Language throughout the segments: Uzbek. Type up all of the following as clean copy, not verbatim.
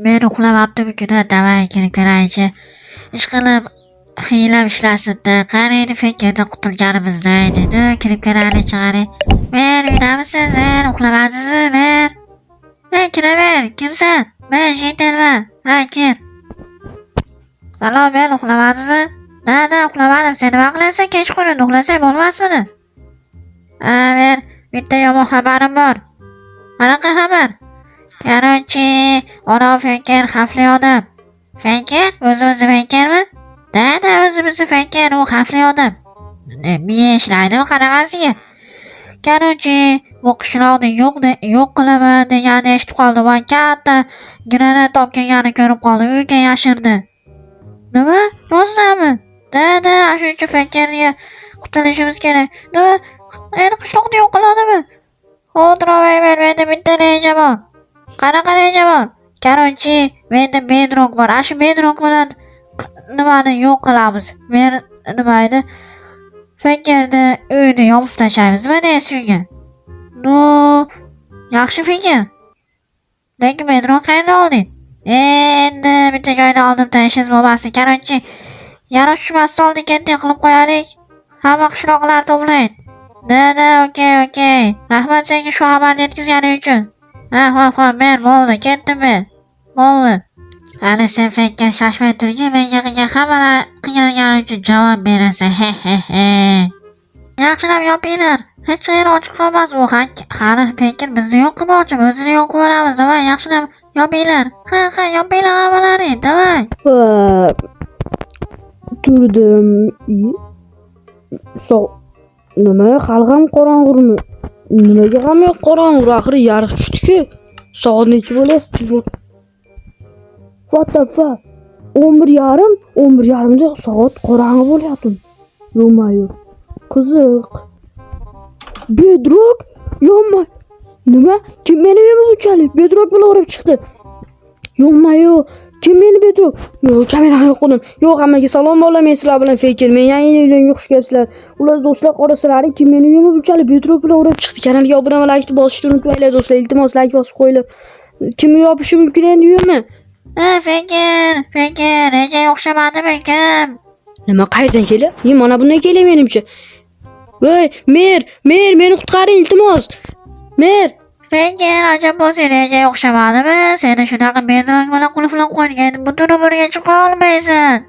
Men uxlamabdimikin, давай kirib ko'raychi. Ishqilib hiylam ishlasin-da. Qani endi Fekerdan qutulganimizda edi. Ну, kirib ko'raylik, chiqaring. Men uydamisiz? Men uxlamadingizmi? Men. Hey, kiraver. Kimsan? Men житель man. Ha, kir. Salom, men uxlamadingizmi? Да, да, uxlamadim. Sen nima qilyapsan kechqurun? Uxlasang bo'lmasmidi? Ha, men bitta yomon xabarim bor. Qanaqa xabar? Короче, anavi Feker xavfli odam. Feker? O'zimizni Fekermi? Да, да, o'zimizni Feker, u xavfli odam. Miya ishlaydimi qanaqasiga? Короче, bu qishloqni yo'q qilaman deganini eshitib qoldim va katta granat olib kelganini ko'rib qoldim. Uyga yashirdi. Nima? Rostdanmi? Да, да, shuning uchun Fekerga qutulishimiz kerak. Nima? Endi qishloqni yo'q qiladimi? Xavotir olmanglar, menda bitta reja bor. Qanaqa reja bor? Короче, menda bedrock bor. Ana shu bedrock bilan nimani yo'q qilamiz. Men nima edi? Fekerni uyini yopib tashlaymiz. Nima deysiz shunga? Ну, yaxshi fikr. Lekin bedrock qayerdan olding? Endi bitta joydan oldim, ishingiz bo'lmasin. Короче, yaroq tushmasdan oldin ketdik qilib qo'yaylik. Hamma qishloqlar to'plang. Да, да, окей, окей. Rahmat senga shu xabarni yetkazganing uchun. Ha, xo'p, xo'p, men bo'ldi, ketdim men. Bo'ldi. Hali sen Feker shoshmay turgin, menga qilgan hamma qilganlaring uchun javob berasan. He he he. Yaxshilab yopinglar. Hech qayeri ochiq qolmas u hali Feker bizni yo'q qilmoqchi, o'zini yo'q qilib yuboramiz. Давай, yaxshilab yopinglar. Ha, ha, yopinglar hammalaring. Давай. Va turdim. Nima, hali ham qorong'imi? Nimaga hamma yoq qorong'u? Axir yariq tushdi-ku. Soat nechi bo'lyapti? What the fuck? 11:30, 11:30da soat qorong'u bo'lyapti. Ё-моё. Qiziq. Bedrock? Yonma. Nima? Kim meni uyimga bunchalik? Bedrock bilan urib chiqdi. Ё-моё. Kim meni Bedrock? Yo'q, kamerani yo'q qildim. Yo'q, hammaga salom bolalar, men sizlar bilan Feker. Men yangi uyga xush kelibsizlar. Ular do'stlar, qarasalaring, kim meni uyimga bunchalik Bedrock bilan urib chiqdi. Kanalga obuna va laykni bosishni unutmanglar do'stlar. Iltimos, layk bosib qo'yinglar. Kim yopishi mumkin endi uyimni? Ha, Feker, Feker, rejaga o'xshamadimi kim? Nima, qayerdan kelyapti? E, mana bundan kelyapti menimcha. Voy, mer, mer, meni qutqaring, iltimos. Mer. Feker, ajab bo'lsa rejaga o'xshamadimi? Seni shunaqa bedrock bilan qulflab qo'ydik. Endi butun umrga chiqa olmaysan.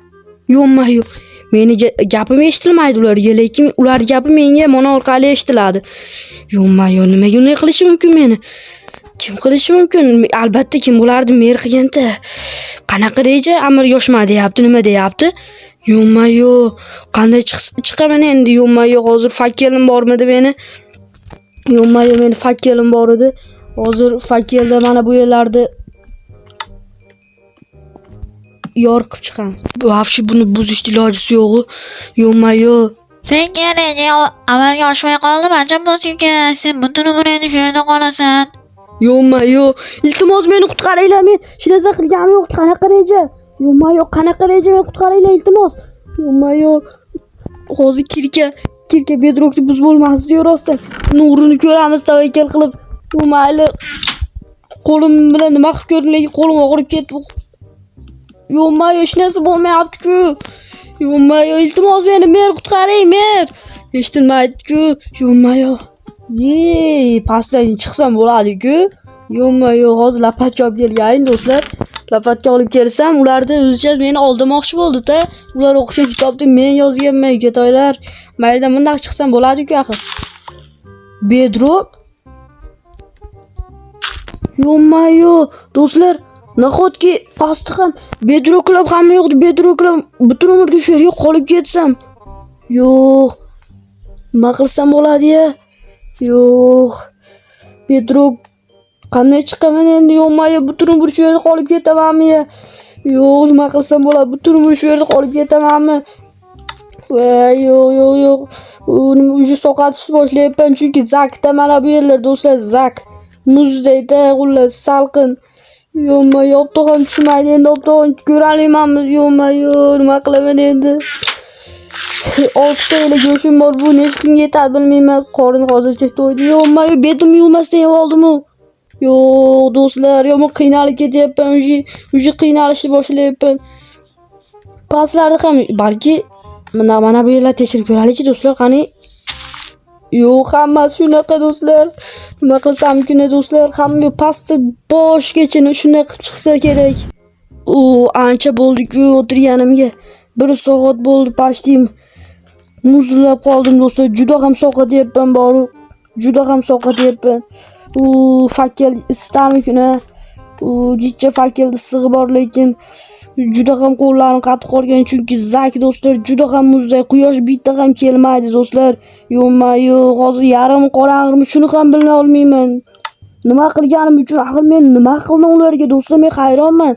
Yo'qma, yo'q. Meni gapim eshitilmaydi ularga, lekin ular gapi menga mana orqali eshitiladi. Yo'qma, yo'q, nimaga unday qilishi mumkin meni? Kim qilishi mumkin? Albatta kim bo'lardi mer qilganda? Qanaqa reja amalga oshmadi deyapti, nima deyapti? Yo'qma, yo'q. Qanday chiqaman endi? Yo'qma, yo'q, hozir факел im bormidi meni? Yo'qma, yo'q, meni факел im bor edi. Hozir факел da mana bu yerlarda yorqib chiqamiz. Вообще buni buzishni ilojisi yo'q. Yo'qma, yo'q. Feker, reja amalga oshmay qoldimi? Ajab bo'lsa sen butun umr endi shu yerda qolasan. Yo'qma, yo'q. Iltimos, meni qutqaringlar, men hech narsa qilganim yo'q. Qanaqa reja? Yo'qma, yo'q, qanaqa reja? Meni qutqaringlar, iltimos. Yo'qma, yo'q. Hozir kirka bedrockni buzib bo'lmasdi diyor rostdan. Nurini ko'ramiz tavakkal qilib. Yo'q, mayli. Qo'lim bilan nima qilib ko'rdim, lekin qo'lim og'rib ketdi. Yo'qma, yo'q, hech narsa bo'lmayapti-ku. Yo'qma, yo'q, iltimos, meni mer qutqaring, mer. Eshitilmaydi-ku. Yo'qma, yo'q. Ye, pastdan chiqsam bo'ladi-ku. Yo'qma, yo'q, hozir лопатка olib kelgayin do'stlar. Лопатка olib kelsam, ularda o'zicha meni aldamoqchi bo'ldi-da. Ular o'qigan kitobni men yozganman, ukatoylar. Maylidan bundoq chiqsam bo'ladi-ku axir. Bedrock? Yo'qma, yo'q, do'stlar, nahotki pasti ham bedrocklab hamma yoqda bedrocklab butun umrga shu yerga qolib ketsam. Yo'q. Nima qilsam bo'ladi ya? Yo'q. Bedrock qanday chiqaman endi? Yo'qma, yo'q, butun umr shu yerda qolib ketamanmi ya? Yo'q, nima qilsam bo'ladi? Butun umr shu yerda qolib ketamanmi? Voy, yo'q, yo'q, yo'q. U nima, уже sovqotishni boshlayapman, chunki zakda mana bu yerlar do'stlar, zak. Muzdayda, xullas salqin. Yo'qma, yo'q, ham tushmaydi endi, obtog'im ko'rolmaymanmi? Yo'qma, yo'q, nima qilaman endi? Oltita ele go'shim bor, bu necha kunga yetadi bilmayman. Qorin hozircha to'ydi. Yo'qma, yo'q, betimni yuvmasdan yeb oldim-u. Yo'q, do'stlar, yomon qiynalib ketyapman, уже qiynalishni boshlayapman. Pastlarni ham balki mana bu yerlar tekshirib ko'raylikchi, do'stlar, qani. Yo'q, hammasi shunaqa, do'stlar. Nima qilsamkin, do'stlar, hamma pastni boshigacha shunday qilib chiqsa kerak. U ancha bo'ldi-ku o'tirganimga. 1 soat bo'ldi почти. Muzlab qoldim, do'stlar. Juda ham sovqotyapman boru. Juda ham sovqotyapman. U факел isitarmikin a? U jicha факел issig'i bor, lekin juda ham qo'llarim qatib qolgan, chunki zak, do'stlar, juda ham muzday, quyosh bitta ham kelmaydi, do'stlar. Yo'qma yo'q, hozir yarim qorong'imi, shuni ham bila olmayman. Nima qilganim uchun axir, men nima qildim ularga, do'stlar, men hayronman.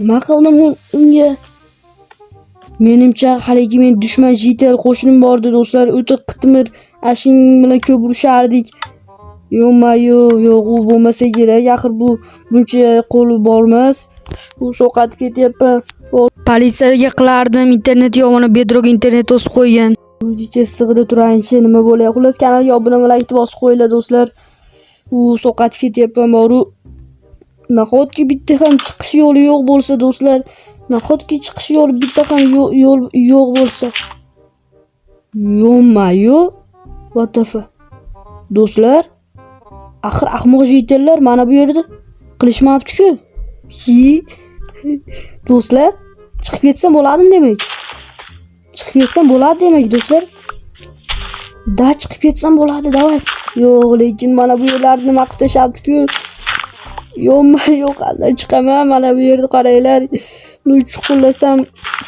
Nima qildim unga? Menimcha haligi men dushman житель qo'shnim bordi, do'stlar, o'ta qitmir, ashing bilan ko'p urushardik. Yo'qma yo'q, yo'q, u bo'lmasa kerak. Axir bu buncha qo'li bormas. U sovqatib ketyapman. Politsiyaga qilardim, internet yo'q, mana Bedrock internet to'sib qo'ygan. O'zicha issig'ida turayinchi, nima bo'lyapti? Xullas, kanalga obuna va like bosib qo'yinglar, do'stlar. U sovqatib ketyapman boru. Nahotki bitta ham chiqish yo'li yo'q bo'lsa, do'stlar? Nahotki chiqish yo'li bitta ham yo'l yo'q bo'lsa? Yo'qma yo'q. What the fuck? Do'stlar, axir ahmoq житель lar mana bu yerda qilishmabdi-ku. Hi. Do'stlar, chiqib ketsam bo'ladimi demak? Chiqib ketsam bo'ladi demak, do'stlar. Да, chiqib ketsam bo'ladi, давай. Yo'q, lekin mana bu yerlarni nima qilib tashlabdi-ku. Yo'qma, yo'q, qanday chiqaman? Mana bu yerda qaranglar. Ну, chuqurlasam,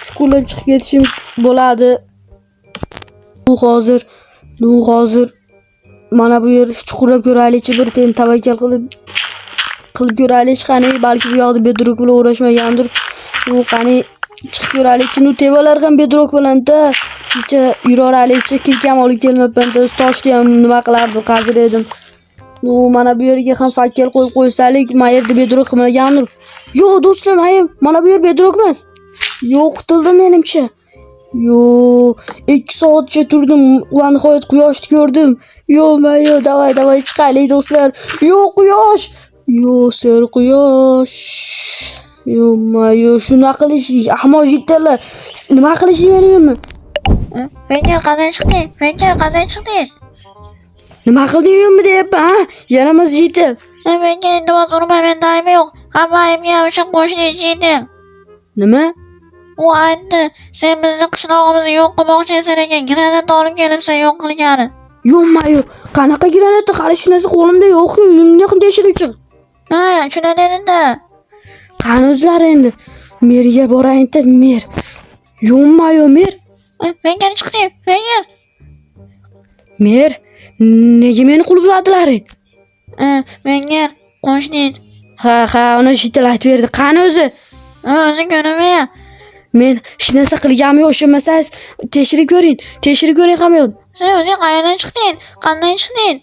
chuqurlab chiqib ketishim bo'ladi. Bu hozir mana bu yer chuqurlab ko'raylikchi, bir ten tavakkal qilib ko'raylik, qani, balki bu yoqda Bedrock bilan urushmagandir. U qani, chiqib ko'raylikchi. Ну, tevalar ham Bedrock bilan-da. Kecha yuraveraylikchi, kirkam olib kelmabman, o'z toshni ham nima qilardim, qazir edim. Ну, mana bu yerga ham факел qo'yib qo'ysalik, mana yerda Bedrock qilmagandir. Yo'q, do'stlar, mana bu yer Bedrock emas. Yo'q, qutuldim menimcha. Yo'q, 2 soatcha turdim va nihoyat quyoshni ko'rdim. Yo'q, yo'q, давай, давай chiqaylik, do'stlar. Yo'q, quyosh. Yo'q, ser quyosh. Yo'q, yo'q, shunaqa qilish, ahmoq житель lar. Nima qilishni meni uyimni? Fenger, qanday chiqding? Fenger, qanday chiqding? Nima qilding uyimni deyapman, ha? Yaramas житель. Menga iltimos, urma, menda aybi yo'q. Hamma aybga o'sha qo'shni житель. Nima? U aytdi, sen bizni qishlog'imizni yo'q qilmoqchisan ekan, granat olib kelibsan yo'q qilgani. Yo'qma, yo'q. Qanaqa granata? Hali hech narsa qo'limda yo'q-ku. Uyimni yaqin tekshirib chiq. Ha, shuni dedi-da. Qani o'zlari endi? Merga borayin-da, mer. Yo'qma, yo'q, mer. Fenger, chiqding, Fenger. Mer, nega meni qulfladilaring? Fenger, qo'shni. Ha, uni житель aytib berdi. Qani o'zi? O'zi ko'rinmayapti. Men hech narsa qilganim yo'q, ishonmasangiz tekshirib ko'ring. Tekshirib ko'ring hamma yoqni. Sen o'zing qayerdan chiqding? Qanday chiqding?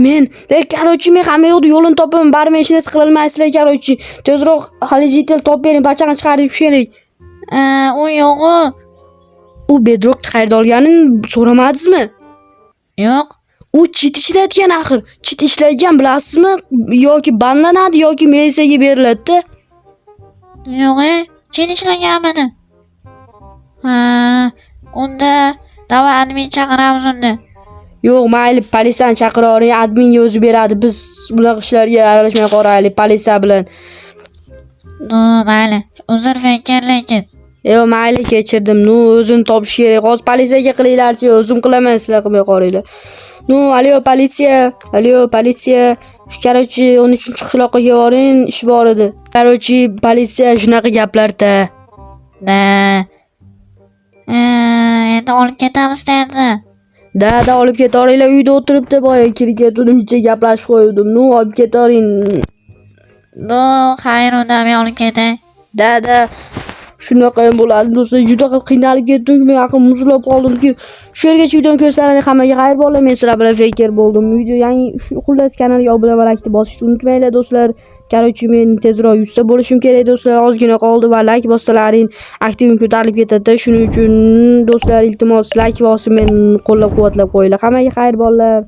Men, короче, men hamma yoqda yo'lini topaman. Baribir men hech narsa qilolmaysizlar, короче. Tezroq hali житель topib bering, pachaqani chiqarib kerak. U yo'g'u. U Bedrock qayerda olganini so'ramadingizmi? Yo'q. U чит ishlatgan axir. Чит ishlagan, bilasizmi? Yoki banlanadi yoki militsiyaga beriladi-da. Yo'q, чит ishlaganmidi? Ha, unda давай admin chaqiramiz unda. Yo'q, mayli, politsiyani chaqiravering, adminga o'zi beradi. Biz bunaqa ishlarga aralashmay qolaylik politsiya bilan. Ну, mayli. Uzr, Fenger, lekin. Yo'q, mayli, kechirdim. Ну, o'zini topish kerak. Hozir politsiyaga qilinglarchi, o'zim qilaman, sizlar qilmay qolinglar. Ну, алло, politsiya, алло, politsiya. Короче, 13-qishloqqa kelvoring, ish bor edi. Короче, politsiya shunaqa gaplarda. Да. Endi olib ketamiz endi. Да, olib ketaveringlar, uyda o'tiribdi, boya kirib ketdim, icha gaplashib qo'ydim. Ну, olib ketavering. Ну, xayr, unda men olib ketay. Да. Shunaqa ham bo'ladi, do'stlar, juda qilib qiynalib ketdim, men aqlim muzlab qoldimki. Shu yergacha videoni ko'rsalaring, hammaga xayr bo'lsin. Men sizlar bilan Faker bo'ldim. Video yangi, xullas, kanalga obuna va like bosishni unutmanglar, do'stlar. Короче, men tezroq 100 ta bo'lishim kerak, do'stlar. Ozgina qoldi va like bossalaring aktivim ko'tarilib ketadi. Shuning uchun, do'stlar, iltimos, like bosib meni qo'llab-quvvatlab qo'yinglar. Hammaga xayr bolalar.